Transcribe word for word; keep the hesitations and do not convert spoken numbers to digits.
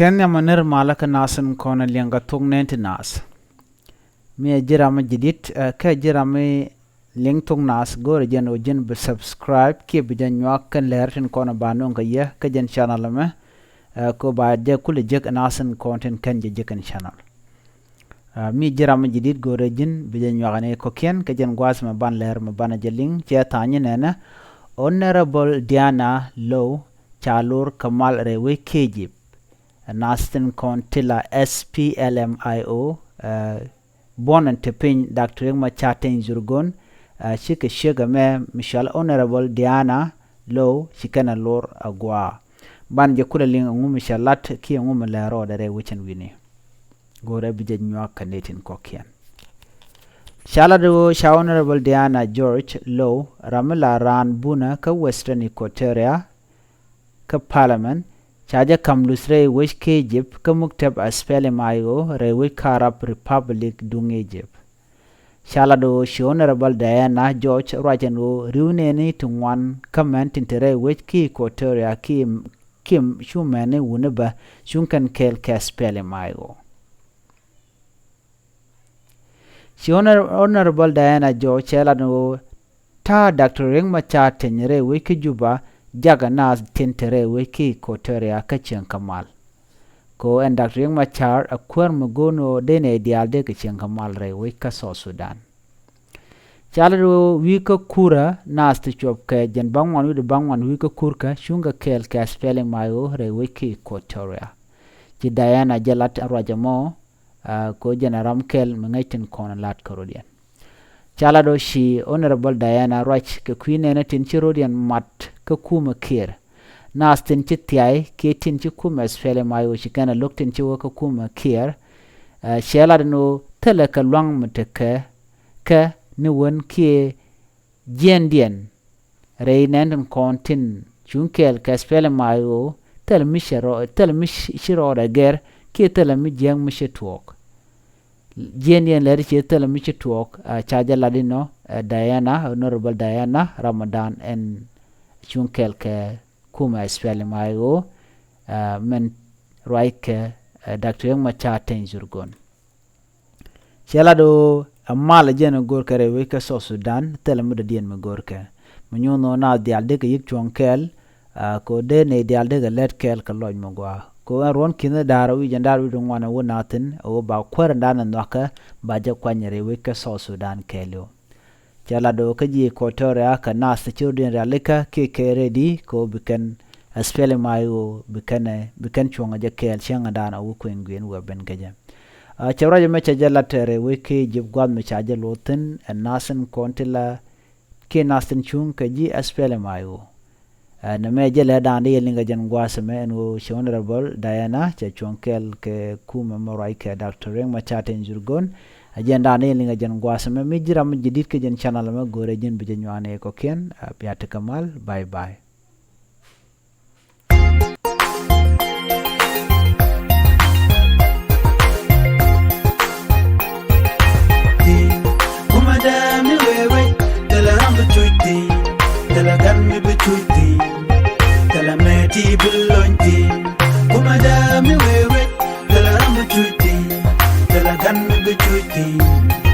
Tɛn nhiam a ner malä kä nath tin kɔn liɛŋ kɛ thok nɛn ti nath. Mi ɛ ji̱ ram mi jidit, ɛ, kä ji̱ ram mi liŋ thok nath, go̱o̱rɛ jɛn ɣöö ji̱n bi subscribe kiɛ bi jɛ nyuak kɛn lɛr tin kɔn ba nöŋ kɛ yɛ kä jɛn channel ɛmɛ, ɛ, kɛ ɣöö ba jɛ kulɛ jek nath tin kɔn tin kɛn jɛ jek kɛn channel. Ɛ, mi ji̱ ram mi jidit, go̱o̱rɛ ji̱n bi jɛ nyuak ni kɔ̱kiɛn kä jɛn gua̱a̱th mɛ ban lɛr mɛ ban jɛ liŋ, cɛ tha̱a̱ny nɛnɛ Honorable Diana Low ca lor kɛ mal rɛy wec Kejip. Ɛ, nath tin kɔn ti la S P L M I O, ɛ, buɔ̱n ɛn te piny Doctor Riek Machar Teny Dhurgon, ɛ, cikɛ ciek ɛmɛ mi cɔal Honorable Diana Low ci kɛn ɛ lor ɛ gua̱a̱. Ban jɛ kulɛ liŋ ɛŋu mi cɛ lat kiɛ ɛŋu mi lɛ rɔɔdɛ rɛy wec ɛn wi̱ni. Go̱o̱rɛ bi jɛ nyuak kɛ nɛy tin kɔ̱kiɛn. Ca lat ɣöö ca Honorable Diana George Low, ram mi la raan bunä kä Western Equatoria, kä Parliament, ca jɛ ka̱m luth rɛy wec Kejip kä muktɛp SPLM-IO rɛy wec kä Arab Republic duŋ Egypt. Ca lat ɣöö ci Honorable Diana George ruac ɛn ɣöö ri̱w nɛɛni ti ŋuan kä mɛn tin te rɛy wec kä Equatoria kiɛ, kiɛ cu mɛni wuni bä cuŋ kɛn kɛɛl kɛ SPLM-IO. Ci Honor-, Honorable Diana George cɛ lat ni ɣöö ta̱a̱ Doctor Riek Machar Teny rɛy wec kä Juba jakɛ naath tin te rɛy wec kä Equatoria kä cieŋ kä mal. Kɛ ɣöö ɛn Doctor Riek Machar ɛ kuäär mi go̱o̱r ni ɣöö dee nɛy diaal dee kɛ cieŋ kä mal rɛy wec kä South Sudan. Ca lat ɣöö wi̱i̱ kä kurä naath ti cuɔp kɛ jɛn baŋ wan wi̱cdɛ baŋ wan wi̱i̱ kä kurkä cuŋ kɛ kɛɛl kɛ SPLM-IO rɛy wec kä Equatoria. Ci Diana jɛ lat ruac ɛmɔ, aa, kɛ ɣöö jɛn ɛ ram kɛl mi ŋäc tin kɔn lat kä rɔ̱diɛn. Ca lat ɣöö ci Honorable Diana ruac kɛ kui̱ nɛɛni tin ci rɔ̱diɛn mat kä kumɛ Kiir. Naath tin ci thiay kiɛ tin ci kumɛ SPLM-IO ci kɛn ɛ lo̱k tin ci wä kä kumɛ Kiir. Aa, cɛ lat ɛn ɣöö thilɛ kɛ lua̱ŋ mi tekɛ kɛ ni wen kiɛ jiɛndiɛn rɛy nɛn tin kɔn tin cuŋ kɛɛl kɛ SPLM-IO, thilɛ mi ci rɔ-, thilɛ mi ci, ci rɔɔdɛ gɛr kiɛ thilɛ mi jiääk mi ci tuɔɔk. Jiɛndiɛn lɛr ci thilɛ mi ci tuɔɔk, aa, ca jɛ lat inɔ, ɛ, Diana, Honorable Diana Ramadan ɛn cuŋ kɛɛl kɛ kumɛ SPLM-IO, aa, mɛn ruac kɛ, ɛ, Doctor Riek Machar Teny Dhurgon. Cɛ lat ɣöö ɛ mal ɛ jɛn ɛ görkɛ rɛy wec kä South Sudan, thilɛ mi dɔ̱diɛn mi görkɛ. Mi nyuuth ɣöö naath diaal dee kɛ yi̱k cuɔ̱ŋ kɛɛl, aa, kɛ ɣöö dee nɛy diaal dee kɛ lät kɛɛl kɛ lɔc mi gɔaa. Kɛ ɣöö ɛn ruɔ̱n ki̱n da̱r wi̱c ɛn da̱r wi̱c di ŋuan ɛ wä naath thi̱n, ɛ ɣöö ba kuäär ɛn da̱a̱n ɛ nhɔakä, ba jɛ kuany rɛy wec kä South Sudan kɛɛliw. Cɛ lat ɣöö kä ji̱ Equatoria kɛ naath ti ci rɔ̱diɛn rialikä kiɛ kɛ rɛy di kɛ ɣöö bi kɛn SPLM-IO bi kɛn, bi kɛn cuɔ̱ŋ ɛ jɛ kɛɛl cäŋ ɛ da̱a̱n ɛ wä kueŋ gui̱n wä ben kɛ jɛ. Aa, cɛ ruac ɛmɛ cɛ jɛ lat rɛy wec kä Egypt gua̱a̱th mi ca jɛ lo̱th thi̱n ɛ naath tin kɔn ti la kiɛ naath tin cuŋ kɛ ji̱ SPLM-IO. Aa, nɛmɛ jɛ lɛ da̱a̱n di yɛ liŋ kɛ jɛn gua̱a̱th ɛmɛ ɛn ɣöö ci Honorable Diana cɛ cuɔ̱ŋ kɛɛl kɛ kumɛ mɛ ruac kɛ Doctor Riek Machar Teny Dhurgon. Ɛ jɛn da̱a̱n di yɛ liŋ kɛ jɛn gua̱a̱th ɛmɛ. Mi ji̱ ram mi ji̱ di̱t kɛ jɛn channel ɛmɛ, go̱o̱rɛ ji̱n bi jɛ nyuak ni kɔ̱kiɛn. Aa, bia tekɛ mal. Bye bye. Kumɛ dee mi wee wec, thilɛ ram bi cuc thi̱n, thilɛ gan mi bi cuc thi̱n, thilɛ mɛ ti bi lony thi̱n. Kumɛ dee mi wee wec, thilɛ ram bi cuc thi̱n, thilɛ gan mi bi cuc thi̱n.